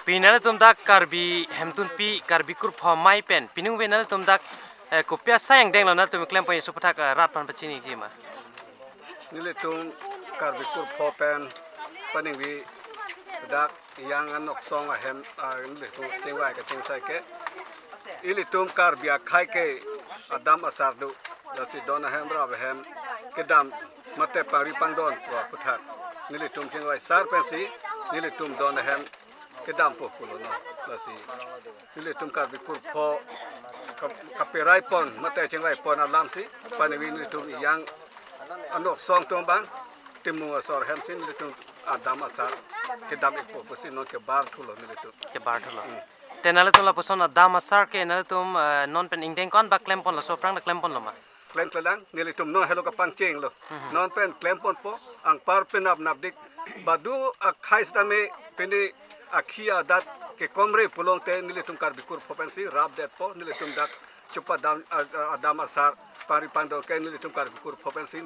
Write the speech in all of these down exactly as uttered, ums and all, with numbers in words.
Pini nanglitum dak Karbi Hemtunpi, Karbi Kurpho amei pen, pini ave nanglitum dak, eh, kopi asai angdeng lo nanglitum klempon aso aputhak, eh, rat aphan pachiniji ma? Nelitum Karbi Kurpho pen paningve dak Ejang anoksong ahem, ah, nelitum chingvai kachingsai ke, ilitum Karbi akhei ke adam asar do, lasi don ahem rap ahem kedam mate pari pangdon pu aputhak nelitum chingvai sar pensi nelitum don ahem kedampo pulo non. Lasi nelitum Karbi Kurpho kap-, kaperai pon mate chingvai pon alamsi paningve nelitum Ejang anoksong atum abang Timung asor ahemsi nelitum adam asar kedam-ikpo pusi non kebar thulo nelitum. Kebar thulo. Hmm. Te nanglitum lapuson adam asar ke nanglitum, eh, non pen ingdeng ko-an bak klempon lo, laso aphrang ta klempon lo ma? Klem klelang, nelitum non helo kapangcheng lo. Hmm. Non pen klemponpo, anpar penap napdik. Badu akhei sitame pini akhi adat kekomre pulote nelitum Karbi Kurpho pensi rapdetpo, nelitum dak chepadam, a-, a-, adam asar pari pangdon ke nelitum Karbi Kurpho pensi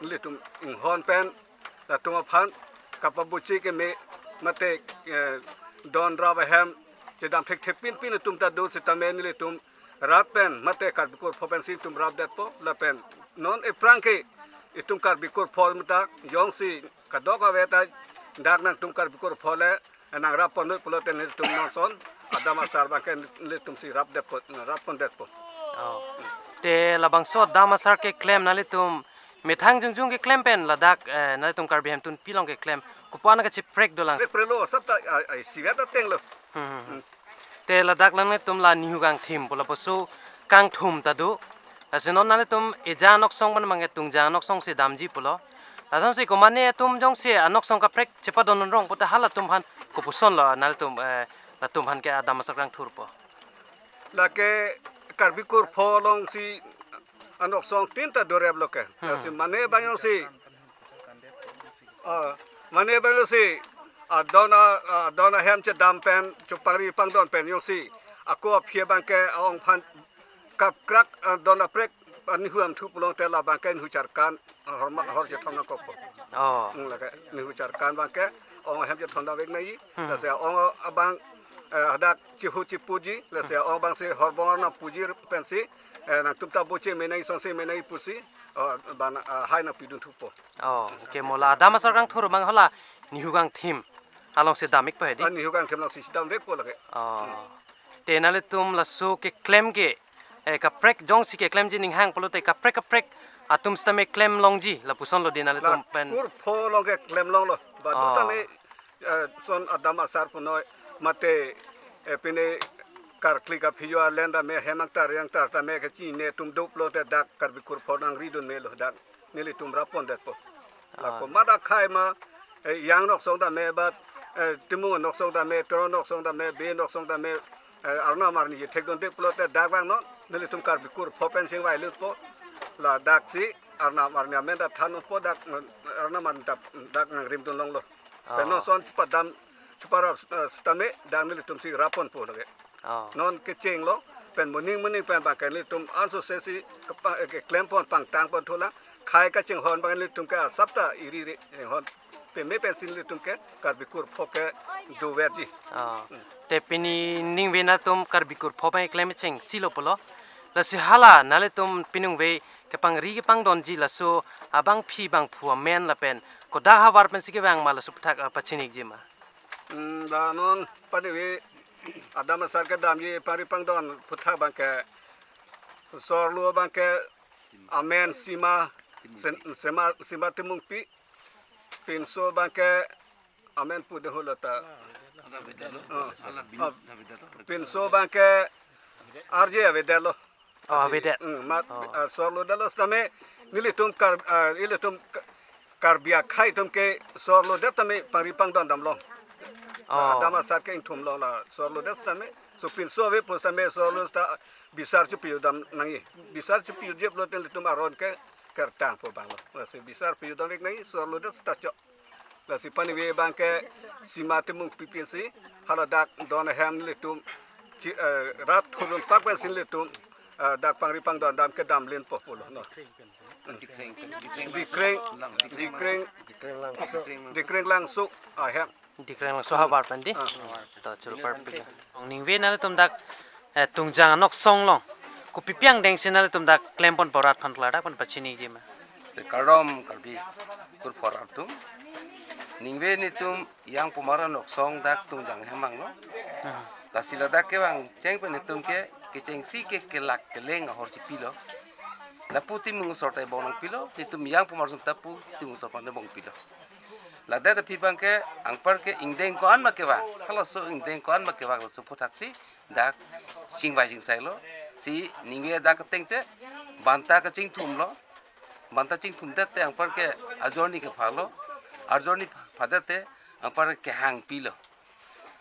nelitum inghon pen latum aphan kapabuchi keme mate, eh, don rap ahem chedam thekthe pinpin atum ta do sitame nelitum rat pen mate Karbi Kurpho pensi itum rapdetpo lapen non aphrang ke itum Karbi Kurpho mata jongsi kadokave ta dak nangtum Karbi Kurpho le nang rappon noi pulote nelitum non ason adam asar abang ke nelitumsi rapdetpo, rappondetpo. Oh. Te labangso adam asar keklem nanglitum methang jongjong keklem pen ladak, eh, nanglitum Karbi Hemtunpi along keklem kopi-an kacheprek dolang? Prek prelo, asap ta, ah, ah, isivet ateng lo. Hmm, hmm, hmm. Hmm. Te ladak nanglitum la nihu kangthim pu lapuson kangthum ta do. Lasi non nanglitum Ejang anoksong pen mangke Tungjang anoksong si damji pulo. Lasonsi komane atum jongsi anoksong kaprek chepadon rong pulote halatum aphan kopuson lo nanglitum, eh, latum aphan ke adam asar kangthurpo? Lake Karbi Kurpho alongsi anoksong tin ta dorep lo ke. Hmm. Lasi mane abang jongsi, ah, mane abang jongsi adon a-, adon ahem chedam pen chepari pangdon pen jongsi ako aphi abang ke aong aphan kapkrak, ah, don aprek, ah, nihu amthu pulote labang ke nihu charkan, ah, hor ma-, hor chethon nangkokpo. Oh. Hmm, lake nihu charkan abang ke aong ahem chethon nangvek nangji. Hmm. Lasi aong abang, eh, hadak chihu chipuji, lasi aong abangsi horbong arnam puji pensi, eh, nangtum ta boche me nangji, songse me nangji pusi, eh, bang, eh, hai nangpidun thupo. Oh, okay, mo la adam asar kangthur abang hala nihu kangthim alongsi dam-ikpo hedi? Ah, nihu kangthim alongsi damvekpo lake. Oh. Hmm. Te nanglitum laso keklem ke, eh, kaprek jongsi keklemji ning hang pulote kaprek kaprek atum sitame klem longji lapuson lo di nanglitum pen? La Kurpho along keklem longlo. Badu, oh, tame, eh, son adam asar punoi mate, eh, pini karkli kaphijo alen tame, hemang tar yang tar tame kachinine atum do pulote dak Karbi Kurpho nangridun melo, dak nelitum rappondetpo. Ah. Lako mada khai ma, eh, Ejang anoksong tame, bat, eh, Timung anoksong tame, Teron anoksong tame, Bey anoksong tame, eh, arnam arni thekdunde pulote dak abang non nelitum Karbi Kurpho pen chingvai lutpo. Ladaksi arnam arni amen ta thanpo, dak, arnam arni ta dak nangrimdun longlo. Pen, ah, non son chepadam, cheparap, eh, sitame dak nelitumsi rapponpo lake. Oh. Non kechenglo, pen moning moning pen abang ke nelitum ansose si kepa-, eh, keklempon pangtangpon thulang, khai kachinghon abang nelitum ke asap ta iri ri, eh, hon. Peme pensi nelitum ke Karbi Kurpho ke doverji. Oh. Hmm. Te pini ningve nanglitum Karbi Kurpho abang keklem chengsi lo pulo. Lasi hala nanglitum pini ningve kepangri kepangdonji laso abangpi bangphu amen lapen kodak havar pensi kevang ma laso aputhak, ah, pachiniji ma? Hmm, la non paningve adam asar kedamji pari pangdon aputhak abang ke sorlo abang ke amen Sima, Sen-, Sima, Sima Timungpi, pinso abang ke amen pu de holo ta. Ala beda lo, oh, ala bin, ah, ala beda lo. Pinso abang ke R J avedet lo. Oh, avedet. Hmm, mat, oh, ah, sorlodetlo sitame nelitum Kar-, ah, ilitum Ka-, Karbi akhei atum ke sorlodet tame pari pangdon damlong. Oh. Adam asar ke ingthum long la sorlodet sitame. So pinso ave pusitame sorlo sita bisar chepajut dam nangji. Bisar chepajutji pulote ilitum aron ke kertangpo abang lo. Lasi bisar pajut damvek nangji, sorlodet sita chok. Lasi paningve abang ke Sima Timungpi pensi, hala dak don ahem nelitum chi-, eh, rat thurun pak pensi nelitum, eh, dak pangri pangdon dam kedam linpo pulo, no. Dikreng, Dikreng, Dikreng, Dikreng, Dikreng Langso ahem. Dikreng Langso havar pen di. To churu par pi. Ong ningve nanglitum dak eh, Tungjang anoksong along kopi pi angdeng si nanglitum dak klempon porat aphan klardak pen pachiniji ma. Te kardom Karbi kurpor atum. Ningve netum Yangpumar anoksong dak Tungjang hem vanglo. Hmm. Lasi ladak kevang cheng pen netum ke kechengsi ke kelak keleng ahorsi pilo. Lapu Timung Asor ta bong nangpilo, netum Yangpumar atum ta pu Timung Asor aphan bong pilo. Ladak aphi abang ke anpar ke ingdeng ko-an ma kevang. Halaso ingdeng ko-an ma kevang laso aphuthaksi dak chingvai chingsailo. Si ningve dak ateng te banta kachingthumlo. Banta chingthumdet te anpar ke ajorni kephalo. Ajorni phadet te anpar kehang pilo.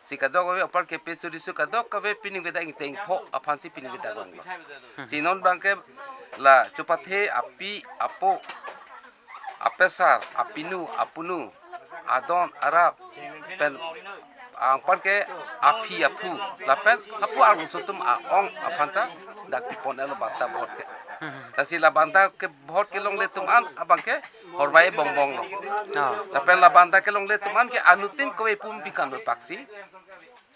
Si kadokave anpar ke peso riso kadokave pini ingve dak ingteng pho aphansi pini ingve dak vanglo. Si non abang ke la chupathe api apo, apesar, apinu, apunu, adon, arap, pen anpar ke aphi aphu, lapen hapu arloso atum a-ong aphan ta dak kepon-etlo banta bohot ke. Lasi la banta ke bohot kelongle atum an abang ke horvai bongbonglo. Oh. Lapen la banta kelongle atum an ke anuttin kove pum pikan paksi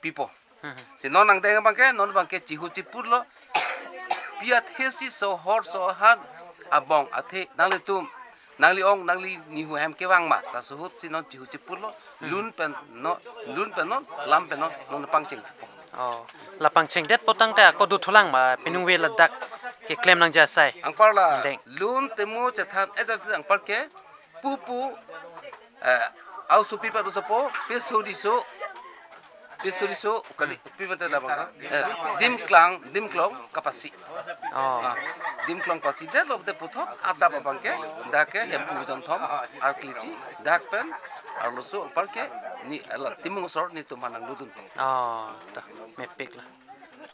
pipo. Hmm. Si non angdeng abang ke, non abang ke chihu chipurlo. Pi athe si sohor sohan abong athe nanglitum, nangli ong, nangli nihu hem kevang ma. Laso ahut si non chihu chipurlo. Hmm. Lun pen non, lun pen non, lam pen non, non pangcheng. Oh. La pangchengdet potang te ako dothulang ma, pini ingve ladak keklem nangji asai. Anpar la, angdeng. Lun temu chethan, eh, anpar ke, pupu, eh, au supi pa dosopo, peso riso, peso riso, kali, pi mate labang ka? Eh, dimklang, dimklong, kapasi. Oh. Ah, dimklong pasidetlo te puthot, adap abang ke, dak ke, hemphu jonthom, arklisi, dak pen, arloso, anpar ke, ni, ala, Timung Asor, netum aphan nanglutdun. Oh, ta, mepik la.